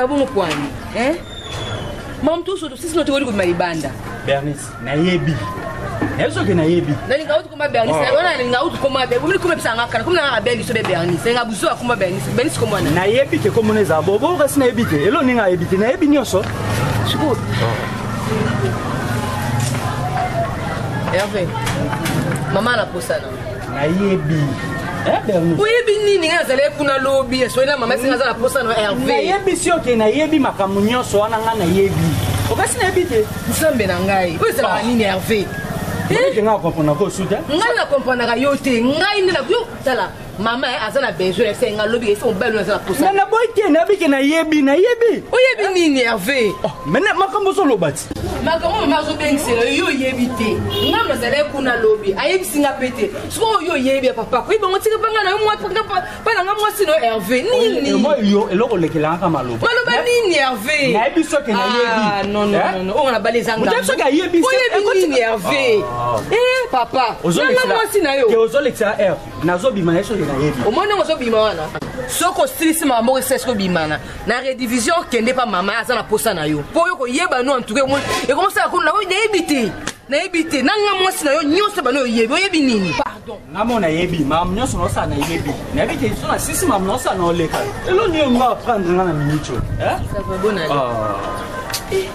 Bongo kwani eh mamutu sisi notokoli kobima libanda. Bernice, nayebi, nayebi soki nayebi. Nalinga utu koma Bernice. Wana nalinga utu koma Bernice. Omoni koma bisanga kana koma nanga Bernice be Bernice. Nalinga buzo akoma Bernice. Bernice koma na. Nayebi ke komona eza bobo, kasi nayebi te elo ndenge ayebi te, nayebi nyonso. Sikoyo Hervé, mama na posana. Nayebi. Eh, Bernice. Oyebi nini? Ngai nazalaki kuna lobi, esoyi na mama esinga aza na posa na Hervé. Nayebi si oke nayebi makambo nyonso wana, nga nayebi. Okasi nayebi te. Nzambe na ngai, oyo ezalaka nini, Hervé? Oyeke nga comprendre ko su te. Ngai na comprendaka yo te. Ngai nde na yo tala mama aza na besoin ese ngai lobi ese mobali oyo aza na posa. Na naboyi te, nayebi ke nayebi, nayebi. Oyebi nini, Hervé? Oh, mais makambo ozoloba ti. Makambo mama azobengisela yo, yo oyebi te. Ngai nazalaki kuna lobi, ayebisi nga mpe te. Sikoyo oyo oyebi ya papa koyeba ngo, tika mpa ngai na yo mpa na ngai mwasi na yo Hervé nini? Yo eloko olekelanga ka maloba. Maloba nini, Hervé? Nayebi soki nayebi. Ah, non, non, non, oyo na bali eza ngai. Moto soki ayebi. Oyebi nini, Hervé? Eh papa, nanga mwasi na yo. Ke ozolekisa heure, nazobima na ye soki nayebi. Omoni ndenge ozobima wana, soki osilisi makambo moko esesi kobimana na redivision, okende mpa mama aza na posa na yo mpo oyo koyeba no antuka ekomosala kuna. Nayebi te, nayebi te. Nanga mwasi na yo nyonso bano oyebi, oyebi nini? Pardon. Nga mo nayebi makambo nyonso naosala, nayebi, nayebi ke so nasisi makambo naosala na oleka elo nini nga aprendre nga na minute oyo. Ça va, bonne année.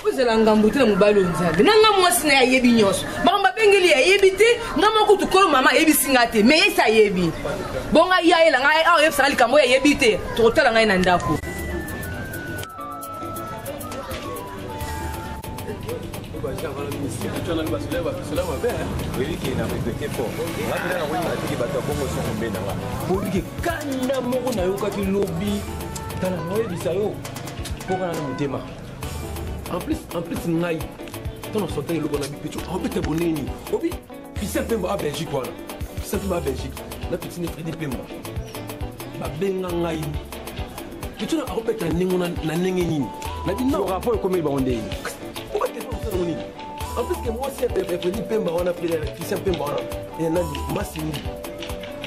Ozala ngambo te na mobali oyo. Nzambe na nga, mwasi na ye ayebi nyonso makambo abengeli, ayebi te. Nga moko kutu kolo mama ayebisi nga te, mais yesi ayebi bongo ye ayela ngai awa, oyebisanga likambo oyo ayebi te. Tokotala ngai na ndako. Oyebike na regretter fort, nga mpena nakoyinga teke bato ya bongo soko mbe na nga oyebike kanda moko nayokaki lobi. Tala, naoyebisa yo mpoka na motema. En plus ngai ntango nasota eloko na bipeco aobeta boneni obi Christian Pemba a Belgique wana, Christian Pemba a Belgique na petit ne Fredi Pemba babenga ngai peco akobeta ndenge na ndenge nini na bino rapport ekomeli bango ndenge. Obeta nini? En plus ke mwasi ya Fredi Pemba wana, Christian Pemba wana, ya nani, Masingi,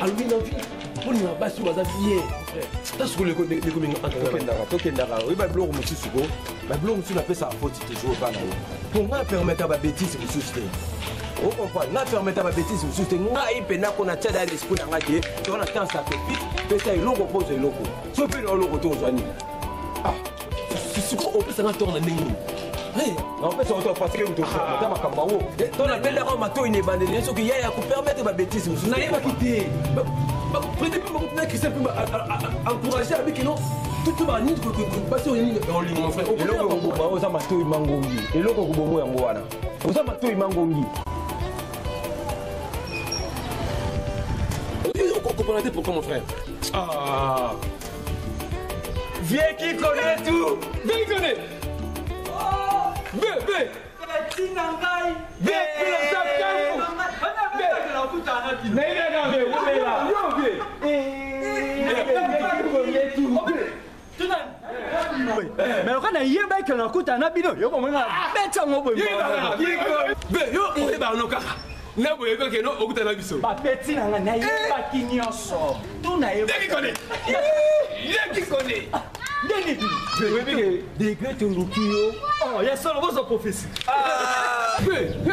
alobi na vie mponinga basi oyo baza bien ta sikoyo lekominga. Tokendaka, tokendaka, oyeba biloko mosusu ko babiloko mosusu napesaka foti toujours epa na yo, mpo ngai permettre babêtises mosusu te. Ocomprendre? Ngai permettre babêtises mosusu te. Ngai mpena ko natia da l'esprit na ngai te toza na temps sacrifice. Pesa eloko mpo ozwa eloko, so mpe na eloko te ozwa nini? Sikoyo opesanga tort na ndenge nini? Naopesa oto parce que moto ata makambo yango to nabendaka matoi na ebandeli soki yaya kopermettre babêtises mosusu. Nayebaki te. Fredi Pemba na Christian Pemba encouragé abiki non tutu banini basi oyo nini olingo, mon frère. Eloko ekoboma, oza matoi mangongi. Eloko ekoboma yango wana, oza matoi mangongi. Comprendre te pourquoi, mon frère. Ah. Vieux qui connaît tout. Vieux qui connaît. B, B. Tina ngai. B, B. Nayebaka be wobela yo B. Mais oka nayebaki nakutana na bino, yo komonga betango boye. B, yo oyebaka no kaka na boye koke no okutana biso. Bapeti na ngai, nayebaki nyonso tu. Vieux qui connaît. Vieux qui connaît. Ndeni. Oyebi ke degré toluki yo. Oh, ya solo bozwa prophétie. B, B.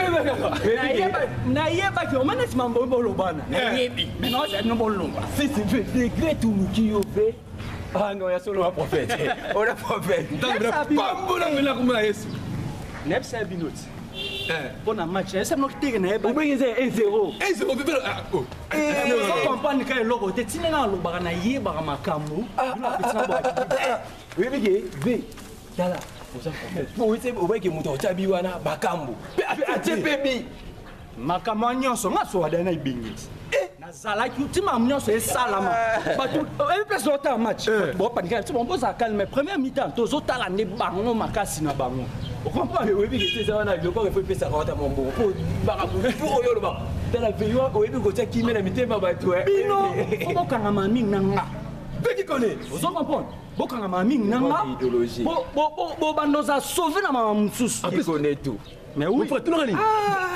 Nayebaki oma neti mambo oyo bolobana, nayebi, mais naozala bino bolomba. Si si, ve degré toluki yo ve. Ah non, ya solo wa prophète, ona prophète. Pambola mpena komona Yesu. Nayebisa ya bino ti mpo na match nayebisa bino teke nayeba. Obenge eza 1-0. 1-0. Ozo comprendre ka eloko te. Ntina nga alobaka, nayebaka makambo bino bapeti na bwaki. Oyebi ke ve tala oza prophète po oyebaki moto otya bi wana bakambo mpe atie mpe bi. Makambo nyonso nga soada na ibengeti. Nazalaki ti makambo nyonso esalama. Bato oyebi place otala match. Bopanika ti bango bozala calme. Première mi-temps tozotala nde bango makasi na bango. Ocomprendre? Oyebi ke te eza wana biloko efo epesaka wata mwa mbongo mpo makambo tu oyo oloba tala veilloir oyebi kotia kimia na mitema bato. Bino fo bokangama mingi na nga. Peki kone. Ozo comprendre? Bokangama mingi na nga. Idéologie. Bobanda oza sauve na makambo mosusu. En plus connaît tout. Mais oui. Frère, tout le monde.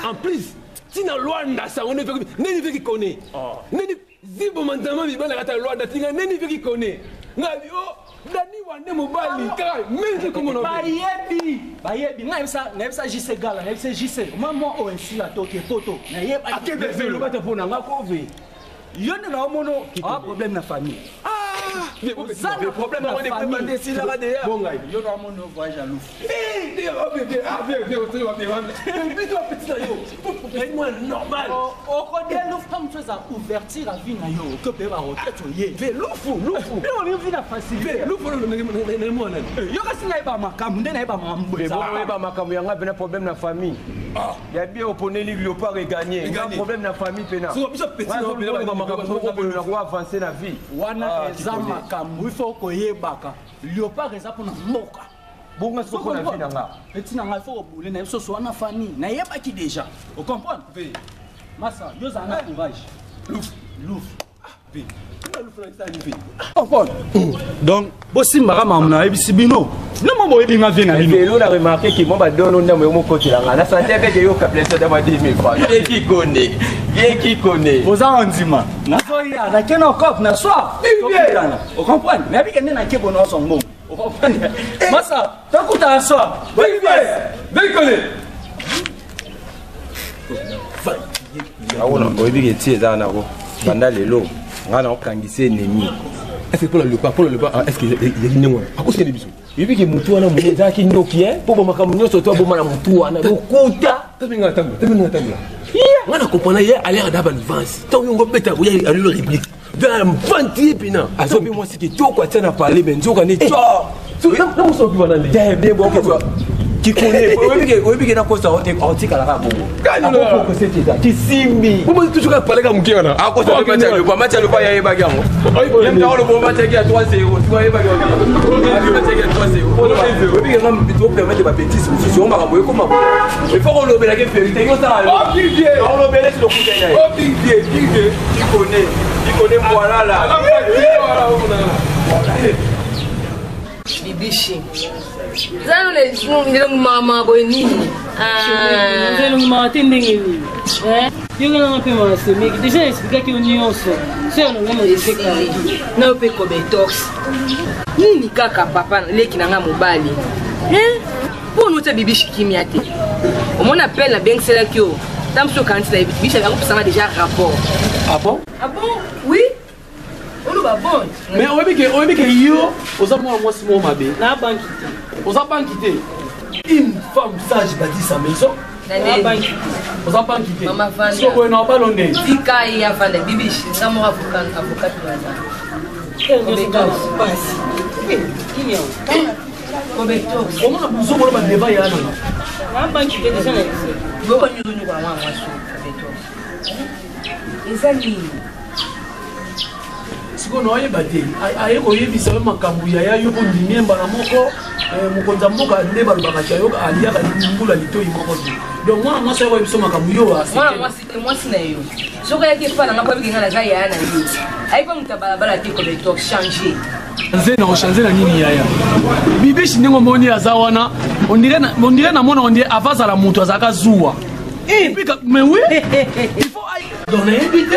En plus, tina Luanda sango ne veki neni veki connaît. Neni zibo mandama mibala kata Luanda tinga neni veki connaît. Ngabi oh Dani wande mobali kaka même comme on Bayebi, bayebi nga yebisa, nayebisa JC Gala, nayebisa JC. Moi moi oyo esila toke poto. Nayeba. Akebe velo bata pona nga kove. Yo nde na omono a problème na famille. Oza na problème na famille. Bon ngai. Yo na omono voyage à Louvre. Normal. Okodia Louvre comme tu as ouverture à vie na yo, que pe ba roquette oye. Ve lufu lufu. Bino olingi vie na facilité. Lufu na mwana. Yo kasi nayeba makambo nde nayeba makambo. Oyeba makambo yanga pena problème na famille. Ya bien oponeli léopard egagné. Nga problème na famille pena. Makambo moko na avancer na vie. Wana eza makambo il faut koyebaka. Léopard eza mpona mboka. Bonga soko na vie na nga. Eti na nga il faut kobule na biso so wana famille. Nayebaki déjà. Ocomprendre? Massa, yo ozala na courage. Lufu. Louf. Comprendre. Donc, bosimbaka makambo nayebisi bino. Bino mo boyebi nga vie na bino. Lelo na remarqué que moi badono ndambo yo mokotelanga na santé avec yo caplesa da 10 000 francs. Ye qui connaît? Ye qui connaît? Oza ondima. Nazoya nake na cop na soir. Tokutana. Ocomprendre? Nayebi ke nde nake bona ozwa mbongo. Ocomprendre? Massa, tokutana soir. Déconner. Awona oyebi ke ti eza nango banda lelo nga na okangisa ennemi. Est-ce que pour le pas pour le pas est-ce que il y a ndenge wana akosende biso? Oyebi ke motu wana monene ezalaki ndoki mpo bo makambo nyonso to aboma na motu wana lokuta. Tabenga tambola, tabenga tambola. Nga na comprendre ye alera da balivance. Ntango yongo beta koya alelo réplique. Vient mvanti pina. Azwa mpe mwasi kitoko atia na pale me nzoka nde Na moso okiba na nde. Bien bon ke kikone oyebi ke nakosa otikalaka bongo akokokosetiza kisimbi Bongo toujours ka pale ka moke wana. akosa mpe match ya lepa match ya lepa yayebaki yango yemtaolobo match yaki ya 3 0 ayebaki match yaki ya 3 0 oyebi ke nga topermettre babétise mosusu yo makambo ekoma il faut kolobelaki vérité yo osala olobele ti lokuta na ye kikone kikone voilà la. Bibishi. Zano le mama boye nini? Elongi mawa te ndenge nini? Yokelanga mpe mawa semeki déjà na explikaki yo nyonso so elonga Esili. Na yo mpe kobetox. Nini kaka papa leki na nga mobali? Hein? Mpo otia bibishi kimia te. Omoni appel nabengiselaki yo. Ta mosusu okanisi na yebi bibishi akopesanga déjà rapport. Ah bon? Ah bon? Oui? Oloba bon. Mais oyebi ke yo oza mwana mwasi moko mabe. Na banki te. Oza banki te. Une femme sage bâtit sa maison. Na banki te. Oza banki te. Mama Vanda. Siko boye na balo nde. Tika ye avanda bibishi nga moko avocat avocat baza. Pasi nini yango? Kobetox. Omona buzobolo ba débat ya nana. Na banki te déjà na biso. Boko nyonso nyoko na mwana mwasi kobetox. Eza nini? Sikoyo naoyeba te aye koyebisa yo makambo yaya yo mpo ndimi ye mbala moko mokonzi ya mboka nde balobaka ti ayoka aliaka mbula litoi moko te. Donc mwana mwasi aye koyebisa makambo yo mwana mwasi te mwasi na yo soki ayaki epa na nga mpo abiki nga naza yaya na yo ayi mpa moto ya balabala te kobetox change. Nze na ochange na nini yaya? Bibishi ndenge omoni aza wana ondire na mona ondire ava azala moto azalaka zuwa. Et puis, mais oui, il faut donc nayebi te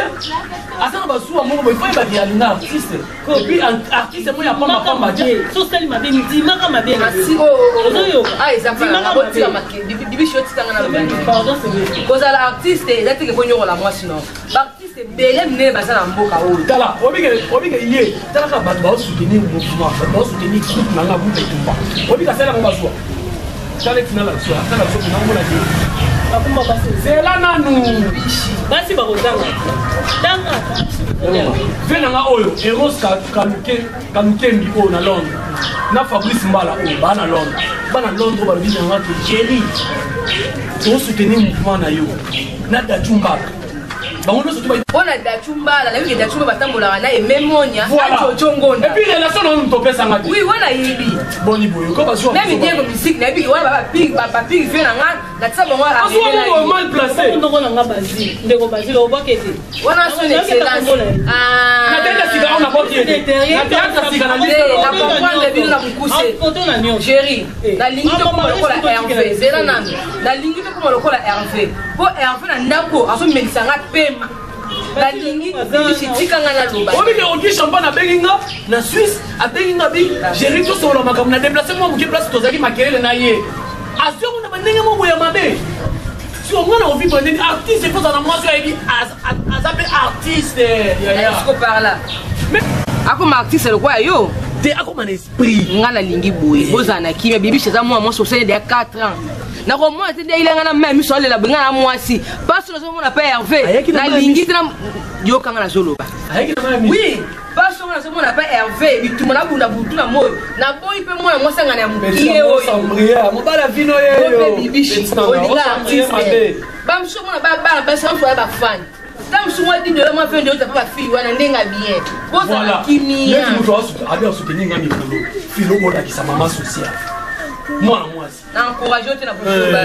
aza na bazuwa moko boye, il faut yebaki alinga artiste et puis artiste moko ya pamba pamba te. Sosali mabe ndimaka mabe. Asi ozoyoka. Ah eza pa botika make bibishi otikanga na lobani. Pardon c'est kozala artiste eza teke konyokola mwasi no. Baartiste ebele minene baza na mboka oyo. Tala obike ye talaka bato baosoutenir mouvement, bato baosoutenir groupe na nga, groupe etumba obike asalaka bazuwa tala etina la biso atala biso mpena omona te bakumba basi zela nanu basi bakozanga tanga ve na nga oyo Eros Kalukembi oyo na Londres na Fabrice Mbala oyo baa na Londres, bana Londres balobi na nga ke Jerry tosoutenir mouvement na yo. Na Dachu Mbala, bango nyonso to. Mpo na Dachu Mbala, nayebi ke Dachu Mbala batambolaka na Ememonia na Jojo Ngonda. Et puis relation na moto opesanga te. Oui, wana yebi. Boni boye ko bazwa. Même Diego musique, nayebi ke wana bapire vie na nga, natia bango. Azwa mongo mal placé. Ndoko na nga Basile, ndeko Basile, obwaki ete. Wana son excellence. Na tete sika ona boki ete na théâtre sika na liste. Na comprendre bino na mokuse. Géri, nalingi tokoma lokola Hervé. Zela nanu, nalingi tokoma lokola Hervé, mpo Hervé na ndako azomelisa nga pema. Nalingi tika nga naloba. Obike Ogi Champagne abengi nga na Suisse, abengi nga bi Géri, tosolola makambo na déplace mwa moke place tozalaki makelele na ye, azongo na bandenge moko ya mabe. Si omwana ovivre ndeni artiste, ekozala na mwasi oyebi aza mpe artiste. Yaya par là akoma artiste lokola yo. Te, akoma na esprit. Nga nalingi boye, bozala na kimia. Bibishi aza mwana mwasi osali deya 4 ans, nakomona te nde ilanga na mai miso alela boye. Nga na mwasi mpasi nazomona mpe Herve, nalingi te yokanga nazoloba. Oui, mpasi onga nazomona mpe Herve, bituma nabunda butu na moi, naboyi mpe mwana mwasi anga na mokie oyo. Mobala vino yeyo. Mpe bibishi olinga artiste, bamosusu omona bana basi bamosusu baya bafani ta mosusu mwa 10 dola, mwa 20 dola, mpe bafille wana ndenge ya bien, bozala kimia. Neti moto abi asoutenir nga mikolo filo, bolakisa mama social mwana mwasi. Na encourage yo te na bozoba.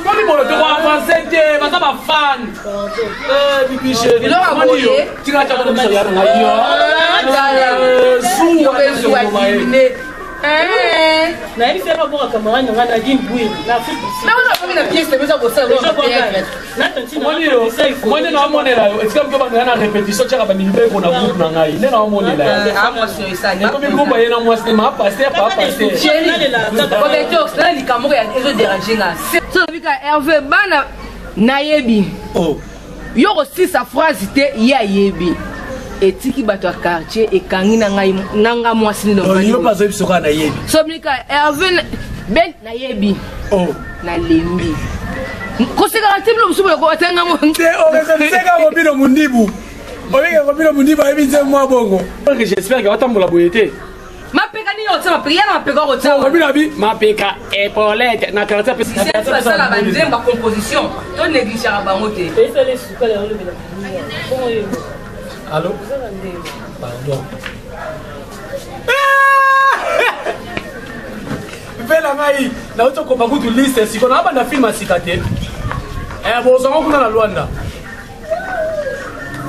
Boni bolo tokoavance te, baza bafan. Bibiche. Biloko ya boye. Tika tiaka na biso ya ngai yo. Zuwa dimine. Nayebi se baboka camarade na ngai Nadine Bwiri na Afrique du Sud. Naona na pièce te beza kosala. Omoni, naomonela yo esika moke bando ya na répétition, tiaka bamilibeko na groupe na ngai nde naomonela yo. Ekomi groupe aye na mwasi te, ma paster pa paster. Na likambo moko ezoderange nga, sozobika Herve bana nayebi yo kosilisa phrase te, ye ayebi etiki bato ya quartier ekangi na ngai na nga mwasi. Yo mpe azoyebi soka nayebi. Sobika Herve ben nayebi, nalembi kosekaka te, bilo mosusu atanga. Seka Robino Mundibu, obike Robino Mundibu ayebi nze mwa bongo. J'espère ke batambola boye te. Mapeka nini otia mapeka ya na mapeka okotia? Robino abi mapeka epaulette na quartier. Basala banzembo bacomposition, to négligeaka bango te. Esala sukali olobela bongo yo. Allo, pardon. Mpe na ngai nauti okopa kutu liste siko naabanda film ya sika te, bozwango kuna na Lwanda.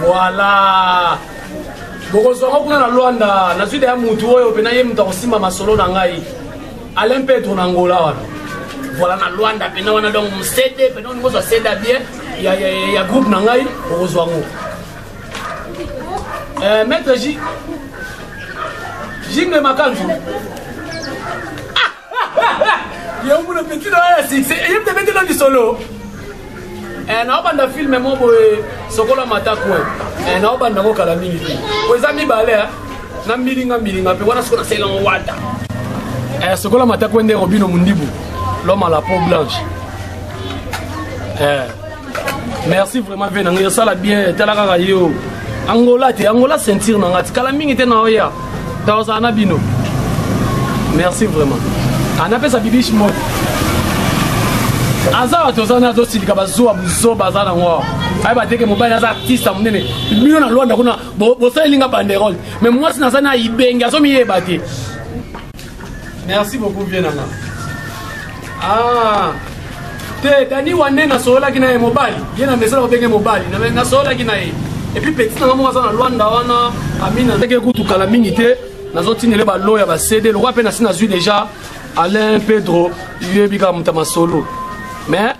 Voilà, bokozwango kuna na Lwanda. Nazwi deya mutu oyo mpena ye mutu akosimba masolo na ngai, Alain Pedro na Ngola wana. Voilà, na Lwanda mpena wana, donc mosede mpena olingi ozwa seda bien ya groupe na ngai, okozwa ngo. Maître J Jingle Makanzu yo muna petit na ya succès, ye mpe betelo lisolo. Naobanda film mo boye, sokola matakwe, naobanda ngo kala mingi te, po eza mibale na mbilinga mbilinga mpe wana siko nasalango wata. Sokola matakwe nde Robino Mundibu, l'homme à la peau blanche. Merci vraiment ve na ngai, osala bien. Tala kaka yo Angola te, Angola ceinture na nga tikala mingi te na oya taozala na bino. Merci vraiment. Anapesa bibishi moko aza bato oza na azosilika bazuwa buzoba aza nango awa, ayeba teke mobali aza artiste ya monene. Bino na Lwanda kuna bosaleli nga banderole, mais mwasi naza na Ibenge azomiyeba te. Merci beaucoup vie nanga. Ah te, Dani wane nasololaki na ye, mobali ye na mesala kobenge mobali, nasololaki na ye. Et puis petit nanga moko aza na Lwanda wana, Amina ndenge kutu kala mingi te nazotindele balo ya bacd lokwa mpe nasi nazwi déjà Alain Pedro, yoyebi kaka moto ya masolo. Mais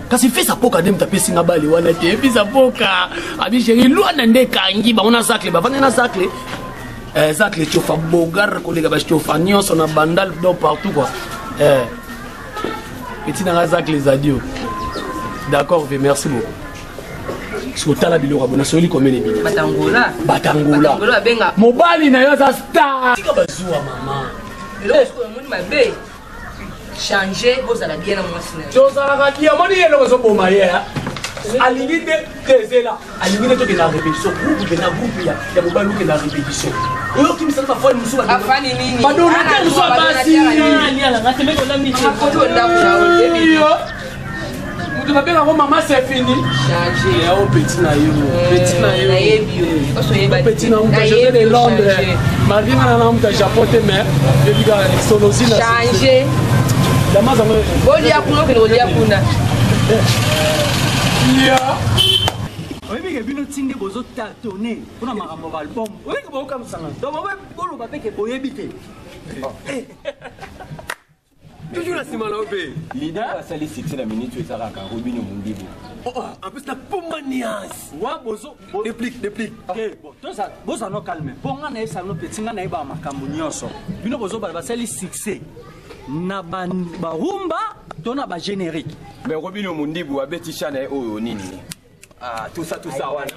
kasi fils apoka nde moto apesi nga bale wana te. Fils apoka abi chéri Lwana nde ekangi bango na Zacle, bavandi na Zacle. Zacle tiofa bogar koleka batiofa nyonso na Bandal, donc partout quoi. Petit nanga Zacle Zadio, d'accord ve, merci beaucoup. Siko tala biloko ya bona soyeli combien de minutes? Batangola. Batangola. Batangola babenga. Mobali na yo aza star, tika bazuwa mama. Eloko sikoyo omoni mabe, change, bozala bien na mwasi na yo. Tozalaka bien. Omoni ye eloko ezoboma ye, alingi nde tezela, alingi nde tokenda répétition groupe mpe na groupe ya mobali, okenda répétition oyokimisana bafani mosusu. Bafani nini? Badonateur mosusu ya basi. Alialanga te, meke olami te. Koto ndako na yo. Moto nabengako mama c'est fini. Change. Yao petit na yo. Petit na yo. Nayebi yo. Oso oyeba te. Petit na mutu je viens de Londres. Malgré nga na mutu ya Japon te mais yebi kaka solosi na. Change. Damas yango. Bolia kuna okende kolia kuna. Ya. Oyebi ke bino ti nde bozotatone mpona makambo ya baalbum, oyebi ke bokokamwisanga, donc boloba mpe ke boyebi te. Toujours na nsima na yo mpe. Leader asali succès na minute oyo eza kaka Robinho Mundibu. En plus na pomba nuance. Wa bozo déplique déplique. Te, bon, toza boza no calme. Mpo nga nayebisa bino petit, nga nayebaka makambo nyonso. Bino bozobala basali succès na barumba to na bagénérique. Mais Robinho Mundibu abeti cha na ye oyo nini? Ah, tout ça, tout ça, wana.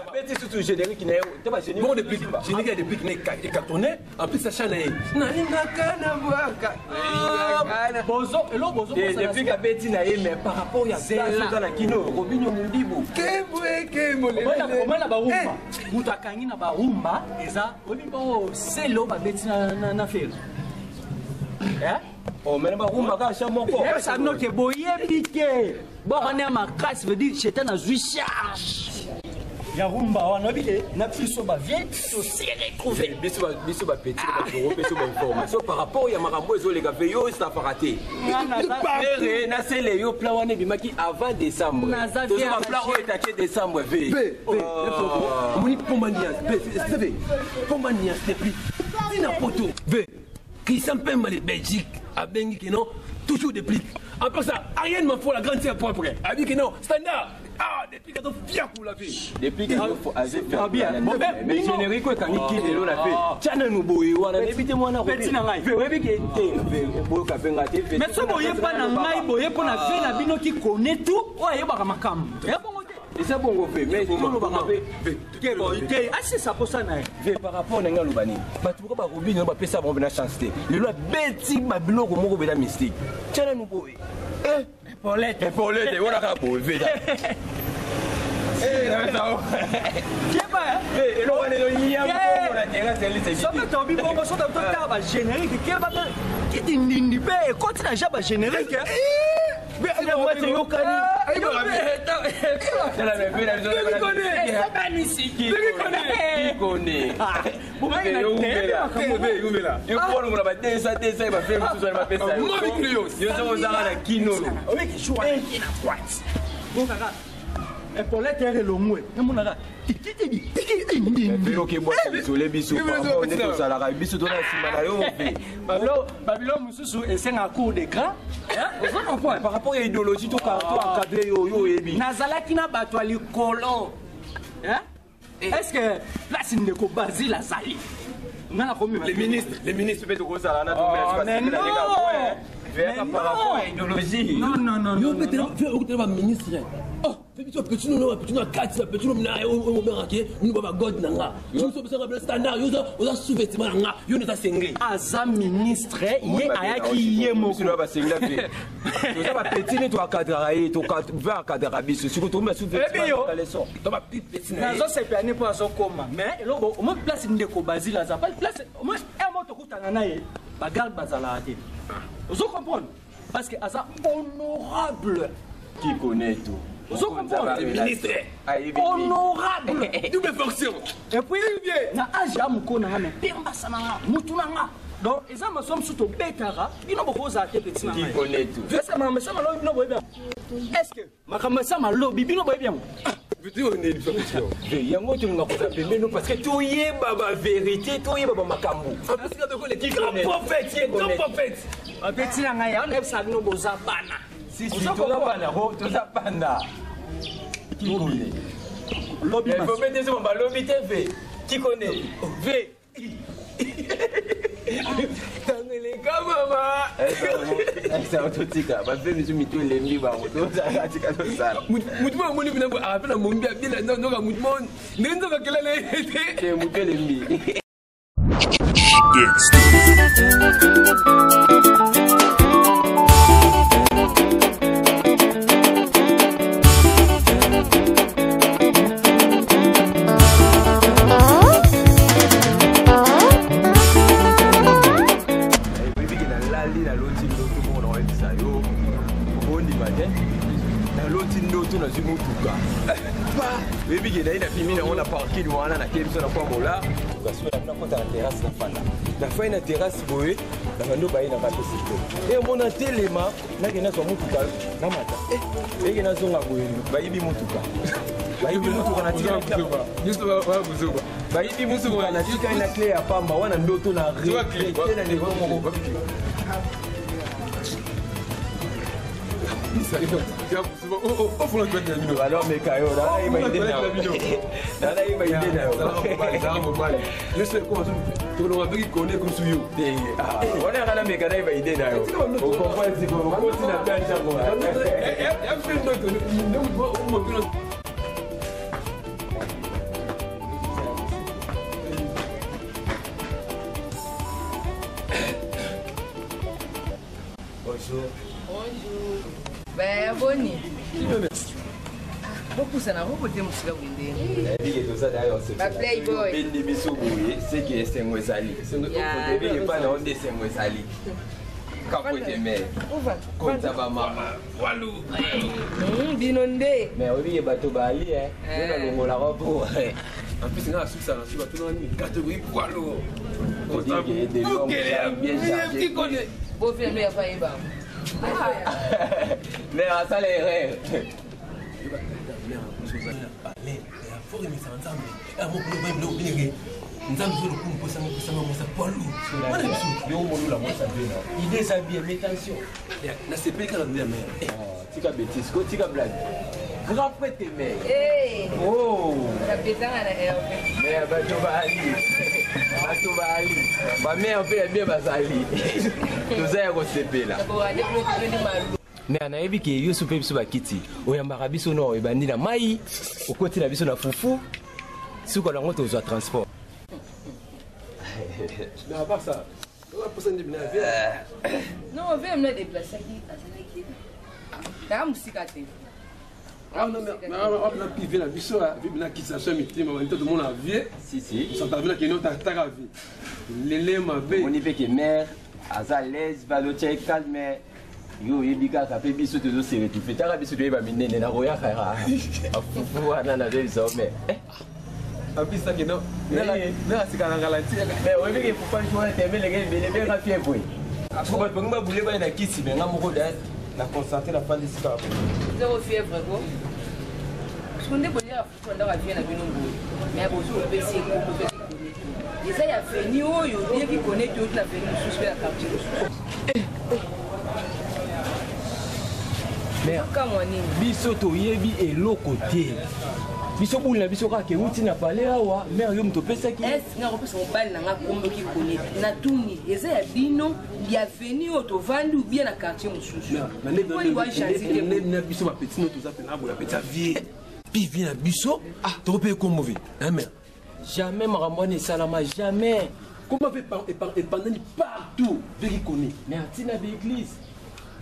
Abeti susu générique na ye, te ba générique. Bon déplique, générique ya déplique na ecartonné, en plus sa chaîne na ye. Nalingaka na bwaka. Bozo, elo bozo. Te déplique abeti na ye, mais par rapport ya place oza na kino, Robinho Mundibu. Kembwe kembo le. Omona barumba. Moto akangi na barumba eza oyebi bongo selo babeti na fere. Eh? Oh, mais na barumba kaka cha moko. Yebisa bino ke boyebi te. Bon, on est à ma classe, veut dire j'étais dans une charge. Ya rumba wana oyebi ke na biso ba vie to se retrouver. Biso ba biso ba petit ba toro biso ba information par rapport ya makambo ezoleka ve yo safaka te. Ere na sele yo plan wana ebimaki avant décembre. Naza Tozo vie ba plan oyo etake décembre ve. P, P, omoni pomba nuance, P, CV, pomba nuance déplique. Tina poto. V, Christian Pemba de Belgique abengi ke non, toujours déplique. En plus ça, Ariane Manfo la grande sœur propre. A dit que non, standard. Ah, déplique azo fier pour la vie. Depuis que yo aze Ah, bien. faire. Mais générique oyo ekangi ki lelo na fe. Tia nanu boye wana nayebi te mwana Petit na ngai. Ve oyebi ke te ve boyoka mpe nga te. Mais so boye mpa na ngai boye mpo na vie na bino ki connaît tout oyo ayebaka makambo. Ya bongo te. Eza bongo ve mais tolobaka mpe Te bon, te asisa posa na ye. Ve par rapport na ngai aloba nini bato boka barobino bapesa bango mpena chance te lelo abeti babiloko moko bela mystique. Tia nanu boye. Paulette. Paulette wana kaka boye ve. Keba. Eloko wana ezoya mbongo na terrasse ya lise. Soki tobi bongo soki totala ba générique keba mpe kiti ndindi mpe ekoti na ja ba générique. Yokolongola ba 200 200 ba fe mosusu wana bapesa yo. Yo soki ozaka na kino. Epolete ere elongwe emonaka tikitidi tikitindi. Okebwasole biso nde tozalaka biso tona nsima na yo mpe. Babilo mosusu esengaka cour de grand. Ozo comprendre? Par rapport ya idéologie to encadre yo yo oyebi. Nazalaki na bato ya likolo. Est ce que place ndeko Basile azali nga nakomi Les ministres, les ministres mpe tokozala na Mais non. par rapport ya idéologie. Non, non, non. Yo peut être okutana ba ministre. Oh, fait biso petit no petit no kati petit no na o bengaka ke ba god na nga. Yo so besanga bla standard yo oza sous-vêtement na nga. Yo nza sengri. Aza ministre ye ayaki ye moko. Biso basenga mpe toza bapeti nde toakadraka ye ve akadraka biso siko tokomi Ebi yo. basous-vêtement. To ba petit petit na ye. Nazosepela ne mpo azokoma mais eloko omoi place ndeko Basile aza place omoi mo tokutana na ye bagarde bazalaka te. Ozo comprendre parce que aza honorable. Qui connaît tout. Ozo comprendre? Ministre. Honorable. Double fonction. Et puis na age ya moko na nga mais pembasa na nga mutu na nga donc eza maso mosusu tobetaka bino bokozala te peti na Qui ngai. connaît tout. Est ce que makambo esama lobi bino boyebi yango? Est ce que makambo esama lobi bino boyebi yango? Petit on est fonction. Yango tolinga koza pembeni parce que toyeba bavérité toyeba bamakambo. En plus quand on les grand prophète, grand prophète. Bapeti na ngai yango nayebisaka bino boza bana. Si, si, toza bana ro toza bana. Qui connaît? Lobi Il faut mettre sur balobi te ve. Qui connaît? Ve. Tangeleka mama. Totika bafe misu mitu elembi bango tozala tika tosala. Mutu mo amoni bina ape na mombi abila nzoka mutu mo ndenge nzoka kela na ye te. Te mutu elembi. Oyebiki nalali naloti ndoto moko na oyebisa yo okondima te. Nazwi motuka oyebi ke naye napimi nango na parking wana, nakei biso na kwa mola nakota na terrasse, nafanda, nafai na terrasse boye na bando baye na bapesi te. Emona telema, nake nazwa motuka, namata eke nazonga boye, bayibi motuka, bayibi motuka, natikali, bayibi motuka, natikali na clé ya pamba wana. Ndoto na regretter na niveau moko. Alors meka yo, nayeba ide na yo, nayeba ide na yo. Wana yanga nameka, nayeba ide na yo, ocomprendre sikoyo, okoti na planche yango. Bonjour. Bonjour. Ben, boni. Bopusana robo te, mosika boye ndenge. Nayebi ke toza d'ailleurs. Ba playboy. Obendi biso boye, seke esengo ezali. Oyebi ke epai na yo nde esengo ezali. Kapote mais konza bamama. Bino nde. Mais oyebi ke bato bali yo nalongolaka po. En plus, nga asukisa na suka tuna nini catégorie poids lourd. Bien chargé. Bofina ndo yafa yeba. Mais asala erreur. Faut remisa Nzambe mokolo biloko bilenge Nzambe zo lokumu posanga posanga mosa poids lourd wana biso. Yo molula mwasa mpe na idée eza bien, mais attention. Nasepeli kaka nde ya mare. Tika bêtise ko, tika blague, grand prêtre mare. Eh, oh. Napesanga na Herve. Mais bato baali, bato baali, bamare mpe ya bien bazali, toza ya kosepela. Nakorate bino malu. Mais nayebi ke yo so mpe biso bakiti oyambaka biso no ebandi na mai, okoti na biso na fufu, suka nango tozwa transport. Mais à part ça, posa nde bina vie. Non, ve mna déplaçaki. Azalaki. Naa mosika te. Na pive na biso vie bina kisation ya mitema banita tomona vie. Si si. Santa vie nakende otataka vie lele mabe. Omoni mpe ke mare aza l'aise, balotia ye calme. Yo oyebi kaka mpe biso tozose retrouve, taka biso toyeba minene na koyaka afufu wana nazoyebisa yo mais. Apisa keno nasika na ngala ti. Mais oyebi ke fufu jour wana temelenge ebele benga fièvre po bato bangi babule bale na kisi, me nga moko da na concentré, nafandi sika. Zéro fièvre ko. Soki nde boliaka fufu na ndako ya vie na bino boye, mais bozwi opesi ekombo mpe kikone eza ya veni oyo bien kikone te, oti na veni mosusu mpe na quartier mosusu. Mais kamwa nini? Biso toyebi eloko te, biso buli na biso kaka euti na pale awa. Mare, yo moto opesaki. Ese nga kopesa mobali na nga kombo kikone? Natuni, eza ya bino ya veni oyo tovandi ou bien na quartier mosusu? Na biso bapeti no toza mpena boye, bapeti ya vie mpi vie na biso toko mpe ekombo vie mare. Jamais makambo wana esalama, jamais. Kombo mpe epandani partout vie kikone. Mais atina baeglise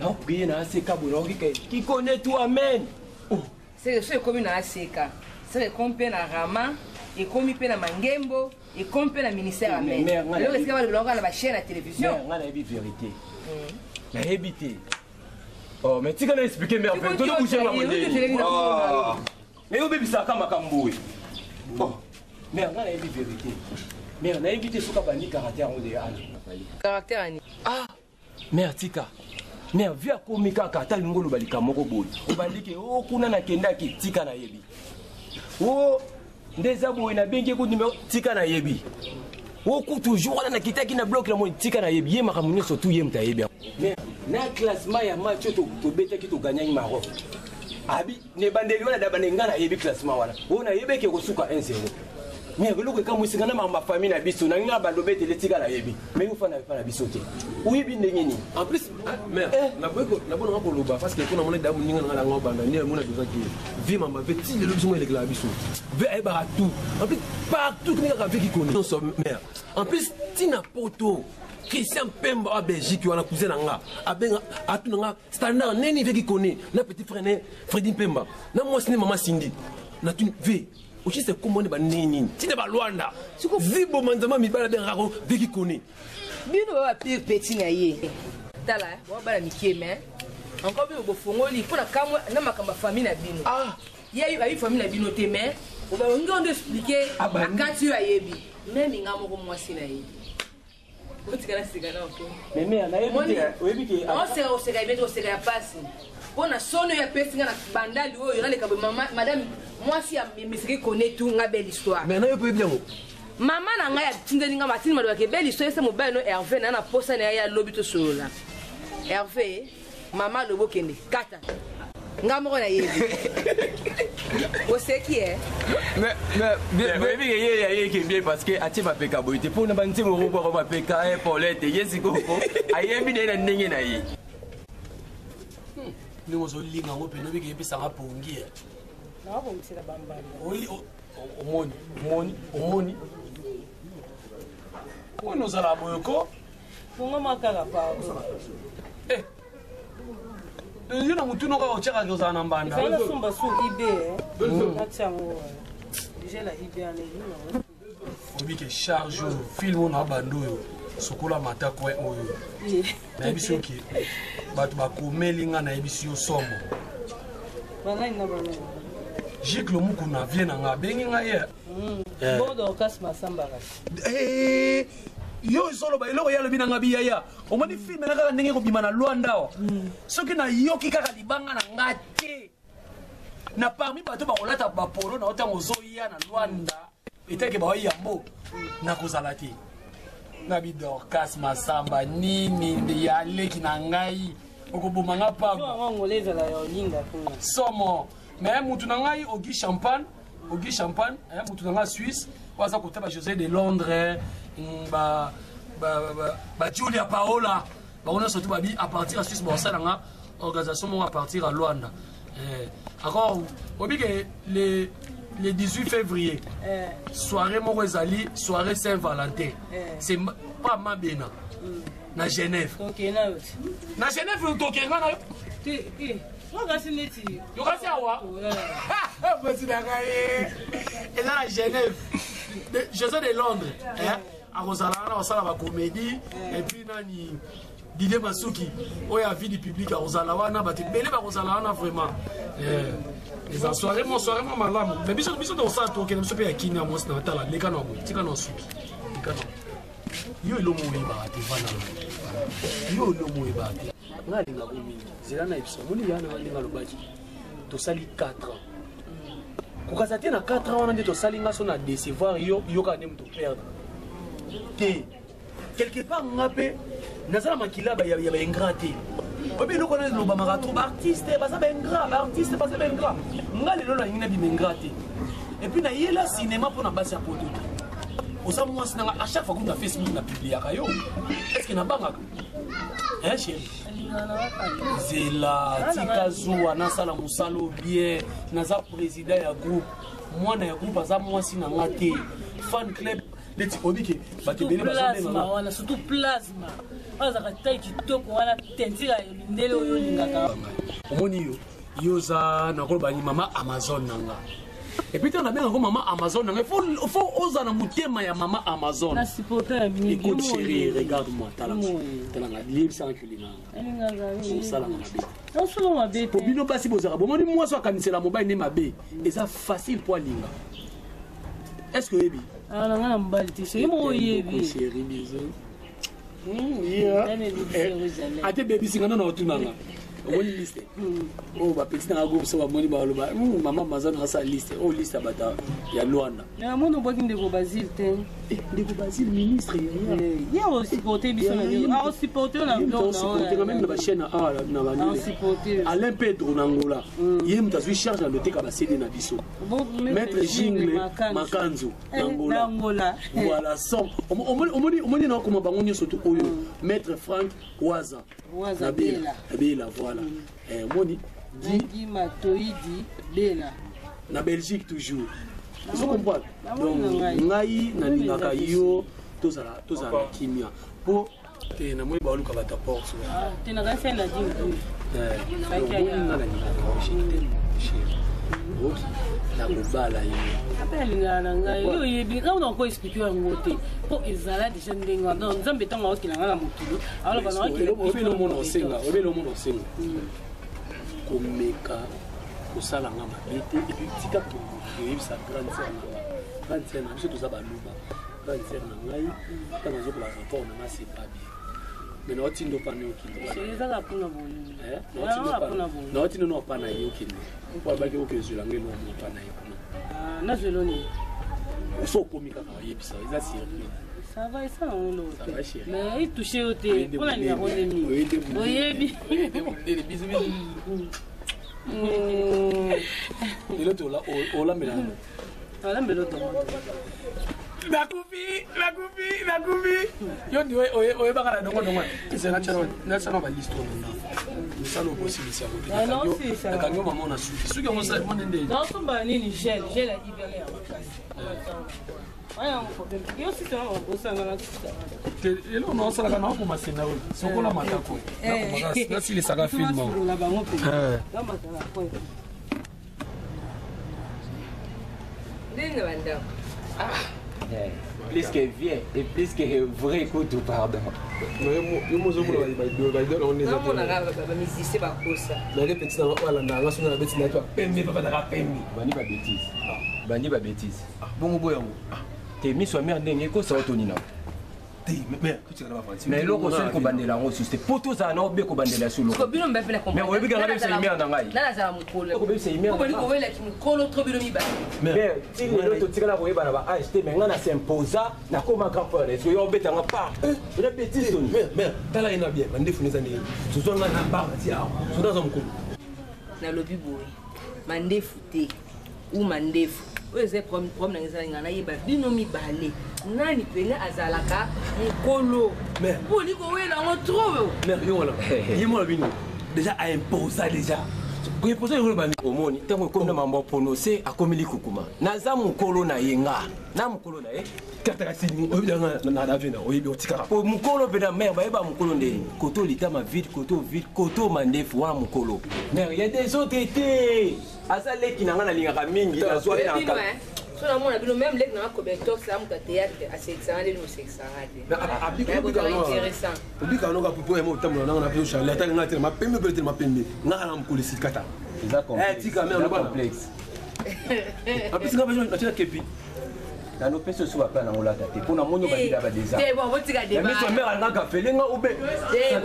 naoprier na aseka boye, naokika kikone tu amen. Seke so ekomi na aseka, seke ekomi mpe na rama, ekomi mpe na mangembo, ekomi mpe na ministère amen. Eloko esika balobelaka na bachaîne ya télévision. Nga nayebi vérité, nayebi te. Oh, mais tika na expliquer, mare, tozobouge makambo. Mais obebisaka makambo oyo. Mare, nga nayebi vérité, mare, nayebi te soki abandi caractère yango de ana. Caractère ani? Ah, mare, tika. Mare, vi akomi kaka ata alingi oloba likambo moko boye, obandi ke o kuna nakendaki, tika nayebi o nde eza boye, nabengi ku numero, tika nayebi o ku toujours wana nakitaki na bloc na moni, tika nayebi ye makambo nyonso tu ye moto ayebi yango. Mais na classement ya match oyo tobetaki, toganyaki Maroc, abi na ebandeli wana da bande, ngai nayebi classement wana oyo, nayebi eke kosuka 1-0. Mais eloko ekamwisinga na makambo ya famille na biso, nangi nga bando betele, tika nayebi. Mais yo fana epa na biso te, oyebi ndenge nini? En plus mare, nabonanga koloba parce que mpona mona da moninga nanga nanga obanda nde mona tozaki vie mamba ve ti lelo biso mo elekelaka biso ve ayebaka tout. En plus partout kini kaka vie kikoni nyonso mare. En plus ntina poto Christian Pemba wa Belgique wana, cousin na nga, abenga atuna nga standard neni vie kikoni na petit frère ne Fredi Mpemba na mwasi ne mama Cindy. Natuni ve ochise kombo nde baneni nini ntina balwanda ziboma nzambe mibali abengaka vie kikoni. Bino ba bapire petit na ye, tala, bana mike, mais Encore bino bofongoli mpo na kamwe na makambo ya famille na bino. Ye ayebi famille na bino te, mais obangi ondo expliquer akati oyo ayebi. Meme nga moko mwasi na ye. Otikala seka na oke. Meme nayebi te, oyebi ke oseka oseka yebi te, oseka ya pasi. Mpo na soni oyo apesi nga na bandali oyo naleka boye, mama madame mwasi ya misiki connaît tout nga belle histoire. Mais nayo mpe oyebi yango. Mama na ngai atindeli nga matindi malobaka belle histoire ese mobali no Hervé na na posa na ye ya lobi tosolola. Hervé mama alobi okende kata nga moko nayebi oseki e oyebi ke ye ayeki bien parce que atie mapeka boye te mpona banzembo moko mapeka Paulette ye sikoko ayebi na ye na ndenge na ye. Ndenge ozolinga yango mpena obiki epesanga pongi. Nakobongisela bambanda. Omoni, omoni, omoni oyo ozala boye ko fongama kaka, pardon. Yo na motu noko otiakaka ozala na mbanda. Ezali nasomba so ibe natia yango déjà la ibe wana. Oyebi ke charge oyo film oyo na banda oyo sokola mata coin oyo nayebi soki bato bakomeli nga, nayebisi yo somo. Banani na banani? Gicle Mukuna vie na nga abengi ngai ye. Bon, Dorcas Masamba kasi. Yo ozoloba eloko ye alobi na nga biyaya, omoni film na kaka ndenge ekobima na Lwanda awa, soki nayoki kaka libanga na nga te na parmi bato bakolata bapolo na yo ntango ozoya na Lwanda etake baoyambo nakozala te na bi Dorcas Masamba nini ya leki na ngai okoboma nga pamba. Yango ezala ya olinga kuna. Somo, mais mutu na ngai Ogi Champagne, Ogi Champagne, mutu na ngai Suisse oyo aza kota ba José de Londres, ba, ba, ba, ba Julia Paola, bango nyonso tu babi à partir ya Suisse bakosala nga organisation moko à partir ya Luanda. Encore oyebi ke le 18 février soirée moko ezali, soirée Saint Valentin, c'est pas mabena na Genève. Tokende na yo te. Na Genève tokenga na yo. Te, wakasi neti. Yokasi awa mwasi na ngai eza na Genève, José de Londres akozala wana kosala bacomédie, et puis nani, Didier Masuki oyo avis du public akozala wana, bato ebele bakozala wana vraiment. Eza soirée mo, soirée mo malamu, mais biso tokosala, tokende biso mpe ya kini ya mwasi na tala leka na boye, tika na suki, leka na yo elomo oyebaka te, vanda yo elomo oyebaka te. Nga alingako mingi, zela na yebiso omoni ya na ndenge alobaki tosali 4 ans kokaza te na 4 ans wana nde tosali nga so na décevoir yo, yoka nde moto perdre te quelque part. Nga mpe naza na makila ya baingrat te. Oyebi eloko wana elobamaka trop, baartiste baza baingrat, baartiste baza baingrat. Nga lelo nalingi nabima ingrat te, et puis nayela cinéma mpo na basi ya poto te. Oza mwasi nanga, à chaque fois kutu na Facebook na publiaka yo, est ce que nabangaka, hein chéri? Zela, tika zuwa, nasala mosala o bien. Naza président ya groupe, mwana ya groupe aza mwasi na nga te. Fan club neti oyebi ke bato ebele plasma wana, surtout plasma oyo azalaka tai kitoko wana, tentire ya mindele oyo olingaka. Omoni yo, yo oza nakoloba ni mama Amazon na nga, et puis ntango nabengako mama Amazon na nga, faut oza na motema ya mama Amazon. Na supporter ya mingi. Écoute chérie, regarde moi, talanga, talanga, liyebisanga kolinganga osalanga mabe. Osala mabe. Po bino basi bozalaka bomoni mwasi akanisela mobali nde mabe eza facile po alinga, est ce que oyebi? Awa na nga na mobali te, soki moko oyebi. Chérie, bisous. Ate bebisinga nano otunanga, omoni liste oyo bapeti nanga groupe so bamoni baloba mama Amazon asala liste oyo, liste ya bato ya Lwanda. Namoni obwaki ndeko Basile te. Ndeko Basile ministre. Ye osupporte biso na osupporte na Osupporte même na bachaîne awa na banini, Alain Pedro na Angola, ye moto azwi charge na loteka baCD na biso, maître Jingle Makanzu na Angola. Voilà, som omoni, omoni na okoma bango nyonso tu oyo, maître Frank Waza Waza. Bela Bela, voilà, omoni. Guy Matoidi Bela. Na Belgique toujours, ozo comprendre? Donc ngai nalingaka yo tozala, tozala na kimia mpo te namoni baoluka bato ya porte. Te, nakanisi na dimi. Omoni, nga nalingaka je t'aime chéri, oki nakobala yo. Ape alingaka na ngai, yo oyebi kaka na koexpliquer yango te mpo ezala déjà ndenge wana. Donc Nzambe ntango aokela ngai na mokili aloba na Obeli omona osenga, obeli omona osenga. Komeka kosala nga mabe te et puis tika koyebisa grande sœur na nga. Grande sœur na biso toza baluba. Grande sœur na ngai ntango azokola rapport na nga c'est pas bien. Mais naotinda opana yo okende. Ezaka mpona bolingo. Naotinda no opana ye okende. Po alobaki okezwela nga eloko moko opana ye kuna. Nazwela nini? So okomi kaka oyebisa eza surprise. Ça va, esala yango eloko Ça va, chérie. Mais etouche yo te mpona ningako nde mingi oyebi. Lelo olambela yango. Olambela otongo. Nakufi, nakufi, nakufi. Yo ndi oyebaka na dongo dongo. Eza natyana baliste oyo na mosala okosilisa yango te. Nakangi yo mama na suki. Suki yango osala mone nde. Naosomba nini gel, gel ya hiver ya makasi. Eloko naosalaka naokoma scenario sokola matako nasilisaka film. Ndenge bandako. Plus que vieux et plus que vrai kutu, pardon. Yo mozomona baidole yango nde eza te. Namonaka bamusicien bakosa. Nake petit nanga oyo alandaka nga, soki na beti nayaki bapembe, papa naka pembe. Bandi ba bêtise. Bandi ba bêtise. Bongo boyango. Te miso ya mare ndenge ekosa otoni na. Te mare totikala bafanti. Mais eloko osali kobandela yango susu te po tozala na obe kobandela solo. Siko bino mbe pena Mais oyebi kanga bebisa lumière na ngai. Nana azala mokolo. Okobebisa lumière. Obali kowelaki mokolo trop bino mibale. Mais ti lelo totikala koyebana ba âge te, mais ngai na s'imposa nakoma grand frère. Est-ce que yo obetanga par eza bêtise toni? Mare, mare, tala ye na bien mandefu neza ndenge tozwa ngai na bar na ti awa soda aza mokolo. Nalobi boye mandefu te ou mandefu oyo eza problème na ngai, ezala ngai nayeba bino mibale nani pene azalaka mokolo. Boni kowela yango trop. Mare, yo wana ye mwana bino déjà aimposa, déjà koimposa yango bani. Omoni ntango ekomi na mambo prononce akomi likukuma. Naza mokolo na ye, nga na mokolo na ye. Kataka sini oyebi yanga na vie na oyebi otikaka. Po mokolo mpe na mare bayeba mokolo nde koto litama vide, koto vide, koto mandefu wana mokolo. Mare ya des autres te, aza leki na nga nalingaka mingi, nazwaki na bino so namona bino même leki nanga kobetox amuta théâtre asekisanga nde mosekisanga te intéressant. Obika noka popo ya motambola nanga na biso charle atali nga telema pembe mpe telema pembe nga na mokolo esikata. Eza complexe. Tika mare Eza loba. complexe. Apesi nga natia kepi. Nalopesi osu bapla nango lata te mpo namoni obabila badeza. Te bon, botika ya débat. miso ya mare alingaka fele nga obe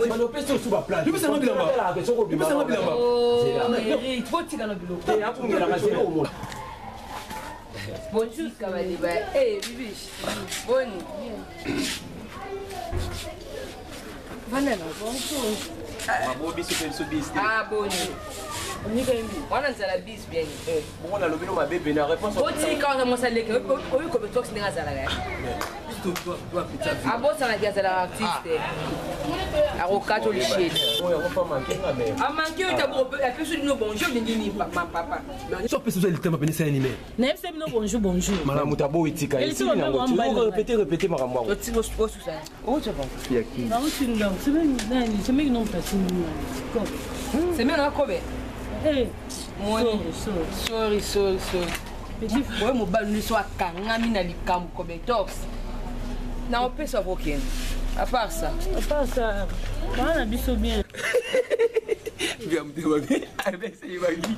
nalopesi osu bapla. Yebisa nga bilamba. Yebisa nga bilamba. Oh, Eric, botika na biloko. Akungelaka zela omona. Botika badeba. Eh, bibish boni vanda na Mabo biso mpe biso bisi te. Ah boni wana nzala bis bien. Bongo nalobi no mabe pene réponse. Botika wana mwasi aleki oyi kobetox ndenge azalaka abosanaki azalaka artiste akokata olisheli. Oyo yango fa manke nga mere. Amanke oyo tabo apesi bino bonjour olingi nini papa? So apesi oza litama pene esala nini? Nayebisa bino bonjour, bonjour. Malamu moto aboyi tika Elisi esili nango. bambe bambe. Répété, répété makambo yango. Osusa Nauti ndako nani semeki no moto asimbi semeki na kobe. Sorry, sorry. Sorry, sorry, sorry. Oyo mobali nyonso akangami na likambo kobetox na opesa kokende à part ça. À part ça, baa na biso bien. Bia motema be avec bangi.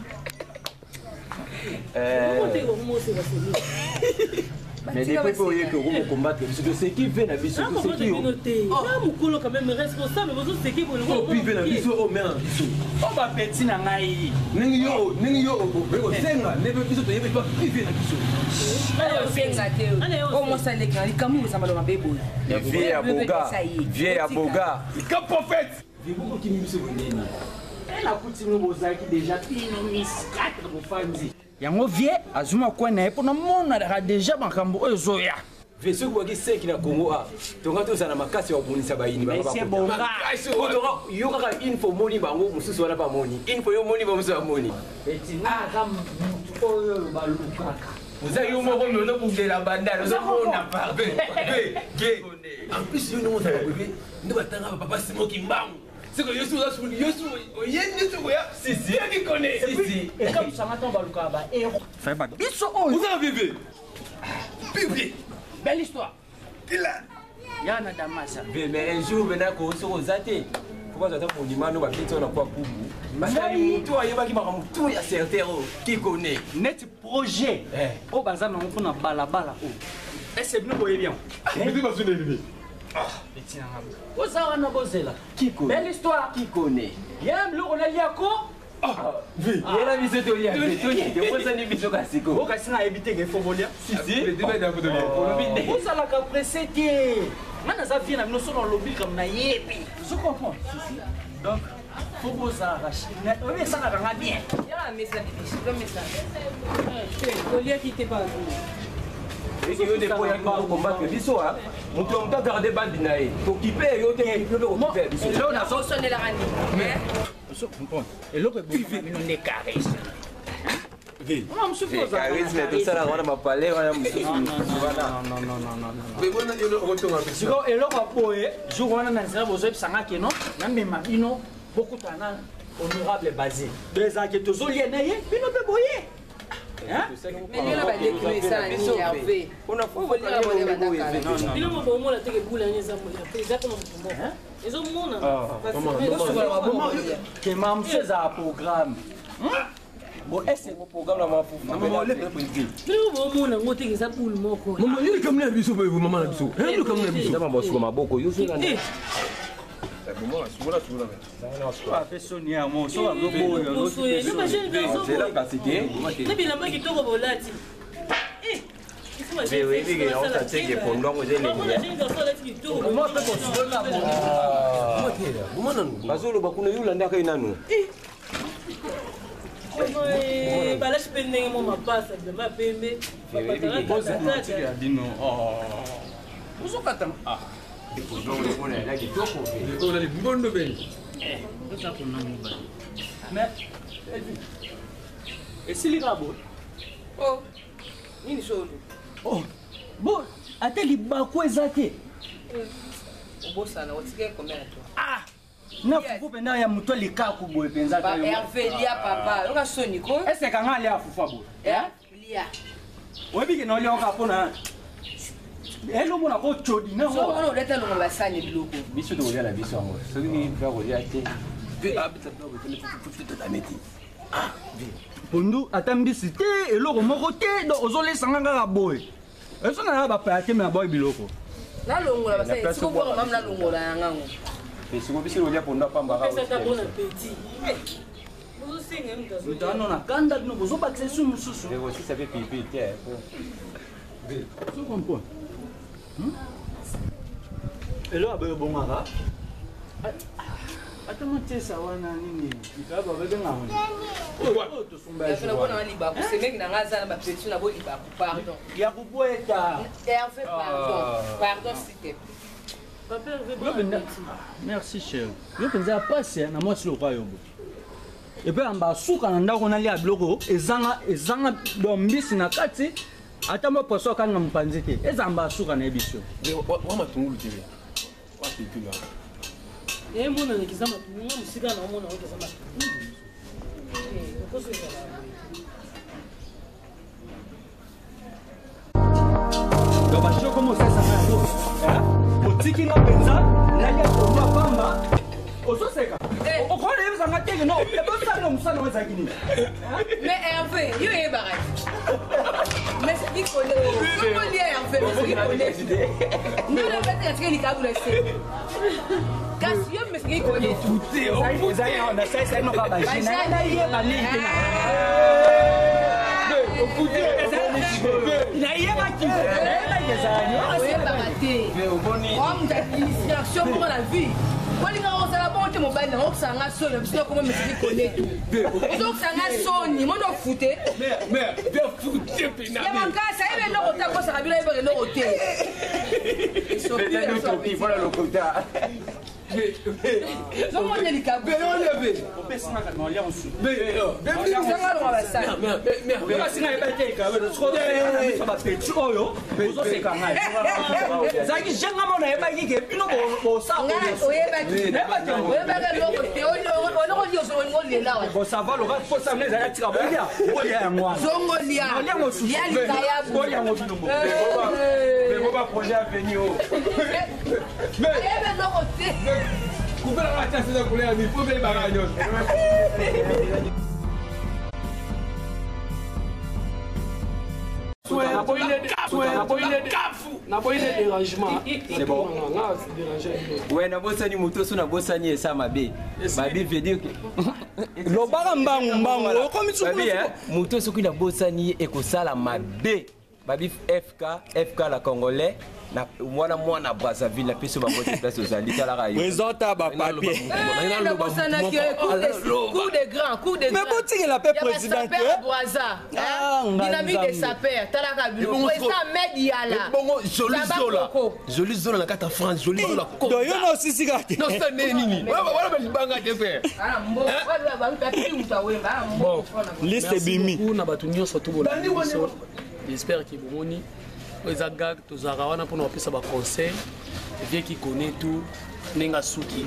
Mais depuis mpe oyeki okomo combattre biso toseki ve na biso nakomata toseki yo. bino te na mokolo quand même responsable bozoseki. Opive na biso oyo mare na biso. O bapeti na ngai. Ndenge yo, ndenge yo okoki kosenga nde mpe biso toyebi bapive na biso. Osenga te oyo mwasi aleki na likambo ozamba mabe boye. Vie ya boga, vie ya boga. Ka prophète. Okimi biso bonene nakuti bino bozalaki déjà bino mis 4 bofandi yango vie azuma kwe na ye mpo namonaka déjà makambo oyo ezoya. Vie soki bwaki 5 na Congo a tonga tozala na makasi ya kobundisa bayini. Mais c'est bonga. Yo kaka une fois omoni bango mosusu wana bamoni, une fois yo omoni bango mosusu bamoni. Eti nga aza mutu oyo balukaka. Oza yo moko me ozobundela bandal ozomona par En plus yo ndenge ozala bebe nde batanga bapapa simoki mbangu siko yosu oza sukuli yosu oye nde sokoya sisi yaki kone. Sisi. Ekamusanga ntango balukaka bahero fayeba biso oyo. Oza na bebe bebe. Belle histoire tila ya na damasa. Mais un jour mena ko soki oza te Faut bazwa ata monument no babeti wana kwa kubu. Basali mutu ayebaki makambo tout ya certain oyo qui connaît. Neti projet oyo baza nango mpona balabala oyo. Ese bino boyebi yango? Biso bazwi na elimi. Boza wana bozela. Qui connaît? Belle histoire. Qui connaît? Ya biloko naliako. Yela biso tolia te, tolia te, obosani biso kasi ko. Okasi nayebi te ke fo bolia. Si si. Olobi nde. Ozalaka presse te. Nga naza vie na bino so nalobi likambo nayebi. Ozo comprendre? Donc fo bozalaka oyebi esalaka nga bien. Yaka mesa bibishi, to mesa. Oliaki te pa. Eki yo nde po yaki kocombattre biso a moto ya moto agarde bandi na ye tokipe yo te yo mpe kokipe biso. Eloko nazo Osonelaka nini? Ozo comprendre? Eloko ebomaka bino nde charisme. Ona mosusu ozalaka na Charisme charisme. tosalaka wana mapale wana mosusu wana. Sikoyo eloko ya boye jour wana na nzela bozoyebisanga keno namema bino bokutana na honorable basile do ezalaki tozolia na ye bino mpe boye. Mais lelo baleki no esala nini, Hervé? Oyo bolinga bolia banda kala. Bino mo bomona teke bula ni eza moya pe eza koma moto moko. Ezomona. Bosukola maboko bolia. Kema mosusu ezala programme bo ese Programme na mafufu. Bino mo bomona ngo teke eza bule moko. Mama, yo likambo na biso boye, mama na biso. Yo likambo na biso. Eza mabasuka maboko yo soki Eh, ape soni yango so bazoboya. Poso ye, na ba jeune garçon nzela boye. kasi te. Na bilamba kitoko bolati. Eh, il faut ba Mais jeune oui, fille, oui, basala on s'attend keba. que pendant que j'ai les Bamona liens. jeune garçon alati kitoko. Bazoloba kuna yo olandaka ye nanu. Eh, balati mpe ndenge mo mapasa bilamba ya pembe. Bapatala bino ozokata. Mbondo beni. Mais esili kaka boye. Oh, nini solo? Oh, bo ata libaku eza te. Obosana, otike combien na toi? Ah, na fufu mpenza ya moto alikaku boye mpenza. Pa Hervé, lia papa. Yoka soni ko. Eseka nga alia fufu boye. Eh? Lia. Oyebi ke na oliaka mpona elomona ko codi So wana nango. oleta longo basani biloko. Biso tokolia na biso yango soki mpe kolia te. Pondu ata mbisi te, eloko moko te, donc ozolesanga kaka boye. Ezona na bapaya te, me aboyi biloko. Nalongola Na basani. place Siko bwaka obwaka mama nalongola yangango. Siko biso kolia pondu apambaka. Pesa ata bon appétit. Bozosenga ye moto azolia. Moto ano na kanda bino bozobakisa esu mosusu. Osisa mpe pilipili te. Ozo comprendre? Eloko aboyi ebongaka ata motesa wana nini likaya babebenga oyo tosomba ya Hervé, jour nabona wana. na libaku. Semeki na nga aza na bapeti na bo libaku. Pardon. Ya kobweta. Hervé, pardon. Pardon, s'il te plaît. Papa Hervé, Yo bon mpenza- appétit. Merci cher. Yo mpenza ya pasi na mwasi lokwa yo boye epe yamba asuka na ndako nalia biloko ezanga ezanga do mbisi na kati ata mwa poso akanga mopanzi te ezamba asuka na ye biso. Wa matungulu te. Wa pilipili wana. Emonana eza matungulu nga mosika na omona oyo eza matungulu. Eh, lokoso ezala boye. Donc bashoko mosesanga yango otiki nga mpenza nalia pondu ya pamba ozoseka okola yebisanga teke no ebosanga mosala ngo ezalaki nini. Mais Hervé, yo oyebaka te. Mais soki kole, soki olia Hervé, mais soki kole. Nde na kati likabu na se. Kasi yo mais soki kole. Ezali nasalisa noka bagene nayeba nini te nayebaki nayebaki ezalani. Oyebaka te. Omuta distraction moko na vie. Olingaka kozala bongo te mobali nango okosanga soni biso okoma mais soki kole tu. Ozokosanga soni, mondo ofute. Ya makasi ayebi eloko te akosaka bino ayebaka eloko te. Mpona lokota. Zomona likabu. Opesingaka na olia mosusu. Sanga longa basani. Osinga yeba te biso bapeti oyo ozoseka ngai ezalaki jenga mo nayebaki ke bino Oyebaki oyebaki eloko te oloko nyonso olingo olela wa. Bosava loka posa mne ezalaki atika bolia bolia yango wana. Zongolia Olia mosusu. lia likayabu. Bolia yango bino mo. Ba projet avenir o. Ayeba eloko te. Coupe la race, c'est la couleur, il faut que les barrages. Naboyi nde dérangement. C'est bon. Nga déranger. Ouais, nabosani moto so nabosani esa mabe. Babi veut dire que Lobaka mbangu mbangu okomi Babi, hein, moto soki nabosani ye ekosala mabe. Babi FK, FK la congolais, na mwana mwana Brazzaville napesi yo bango place ozali talaka yo. Présente bapapier. Nabosanaki coup de grand, coup de Mais grand. botikela mpe Ya ba président sapeur te. Brazza, Ah, hein? ngai Dynamique de Nzambe. sapeur, talaka bino. Ebongo Président Ahmed Yala. Bongo joli Zamba zola. Koko. Joli zola na kati ya France, joli zola. Do yo na osisika te. Non, ça n'est nini. Wana balibanga te frère. Ah, mbo- wa- wa- wa- wa- mutu awemba, ah, mbo- Liste Merci ebimi. beaucoup na bato nyonso to bolandi biso. J'espère que bomoni oyo eza gag, tozalaka wana mpona kopesa baconseil. Vie qui connaît tout, ndenge asuki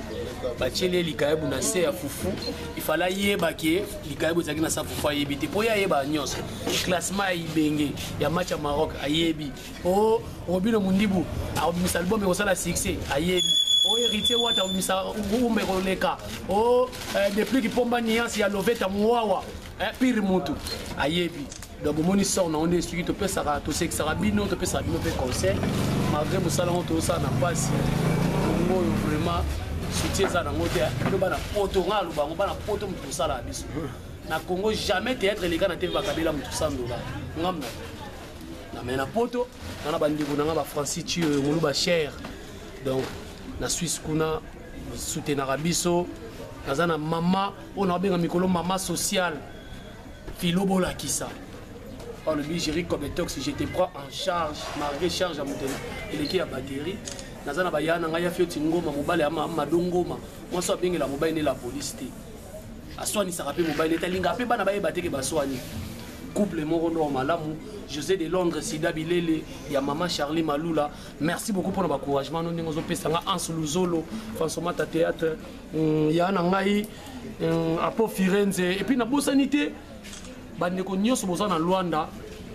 batieli ye likayebu na se ya fufu, ifala ayeba ke likayebu ezalaki na sa fufu, ayebi te mpo ye ayeba nyonso. Classement ya Ibenge ya match ya Maroc ayebi, o Robino Mundibu akobimisa album ekosala succès ayebi, o Héritier Wata akobimisa umbe koleka, o Depuis Kipomba niance ya Loveta Mwawa, pire mutu ayebi. Donc bomoni sor na ngo nde soki topesaka, tosekisaka bino, topesaka bino mpe conseil malgré mosala ngo tozosala na mpasi. Kongo oyo vraiment soutien eza nango te. Bino bana poto, nga aloba yango, bana poto moto tosalaka biso na Congo jamais théâtre eleka na TV bakabela moto 100 $. Ngamna na me na poto nga na bandeko na nga bafrancis ti oyo ngolu bacher. Donc na Suisse kuna soutenaka biso, naza na mama oyo nababenga mikolo mama sociale Filo Bolakisa. Olobi Géri Cobetox, je te prends en charge malgré charge ya moto eleki ya batterie. Naza na baya na ngai ya Fioti Ngoma, mobali ya Mado Ngoma, mwasi abengela mobali nde la police te, aswanisaka mpe mobali nete alingaka mpe bana bayeba teke baswani. Couple moko ndo malamu. José de Londres, Sida Bilele ya mama Charlie Malula, merci beaucoup mpona bacouragement no ndenge ozopesa nga. Anse Luzolo, François Théâtre, ya na ngai, Apo Firenze. Et puis nabosani te bandeko nyonso boza na Lwanda,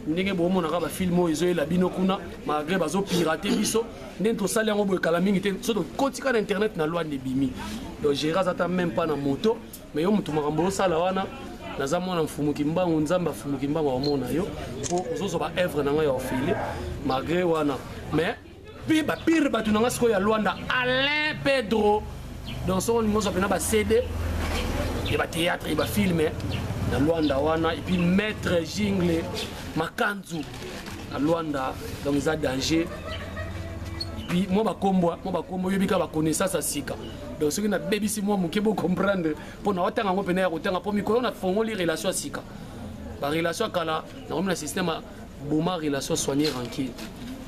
ndenge bomonaka bafilme oyo ezoyela bino kuna malgré bazopirate biso. Ndenge tosali yango boye kala mingi te, so tokotika na internet na Lwanda ebimi. Donc Géri aza ta même pas na moto, mais yo moto makambo osala wana, naza mwana mfumuki mbangu, Nzambe afumuki mbangu aomona yo mpo ozozwa baœuvre na ngai ya ofele malgré wana. Mais mpe bapire bato na ngai sikoyo ya Lwanda, Alain Pedro. Donc soko olingi ozwa mpena baCD ya bathéâtre, ya bafilme na Lwanda wana, et puis maître Jingle Makanzu na Lwanda, donc eza danger. Et puis mwa bakombo oyebi kaka baconnaissance ya sika. Donc soki nabebisi mwa moke, bocomprendre mpo na otanga yango mpena ya kotanga, mpo mikolo nafongoli relation ya sika, barelation ya kala nakomi na système ya boma relation soigner rancune.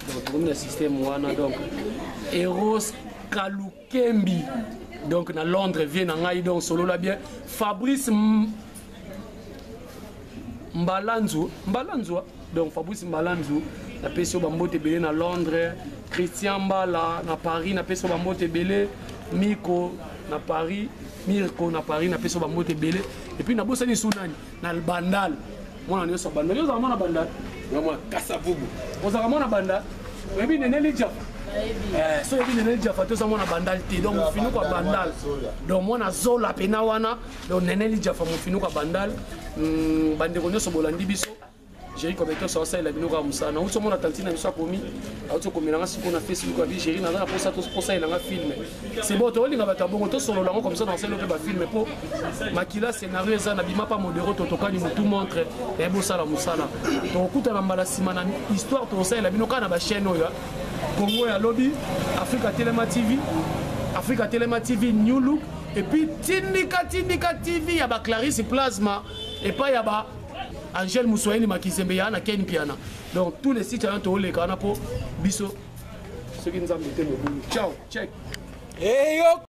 Donc tokomi na système wana. Donc Eros Kalukembi, donc na Londres, vie na ngai, donc solola bien. Fabrice Mbalanzu, Mbalanzu, donc Fabrice Mbalanzu, napesi yo bambote ebele na Londres. Christian Mbala na Paris, napesi yo bambote ebele. Miko na Paris, Mirko na Paris, napesi yo bambote ebele. Et puis nabosani su nani na Bandal, mwana nyonso ya Bandal. Yo ozalaka mwana Bandal? Mwana Kasavubu. Ozalaka mwana Bandal? Oyebi Nene Lijafa? So oyebi Nene Lijafa te, oza mwana Bandal te. Donc mofinuku ya Bandal, donc mwana Zola pena wana, donc Nene Lijafa, mofinuku ya Bandal. Bandeko nyonso bolandi biso, Géri Cobetox aosalela bino kaka mosala. Nauti omona tantine na biso akomi, auti okomelanga sikoyo na Facebook, abi Géri naza na posa tosalela film. C'est bon, tolinga bato ya bongo, tosolola yango comme ça, nasali mpe bafilme mpo makila scénario eza na bima pa modero, totokani motu montre nayebi osala mosala. Tokokutana mbala nsima na histoire tokosalela bino kaka na bachaîne oyo Congo ya lobi, Afrika Telema TV, Afrika Telema TV, New Look, et puis Tindika Tindika TV ya baclarisse Plasma, epai ya ba Angèle Muswahili Makizembe ya na Ken Piana. Donc tous les sites wana tooleka wana mpo biso soki Nzambe te mobulu. Ciao, check. Eyo.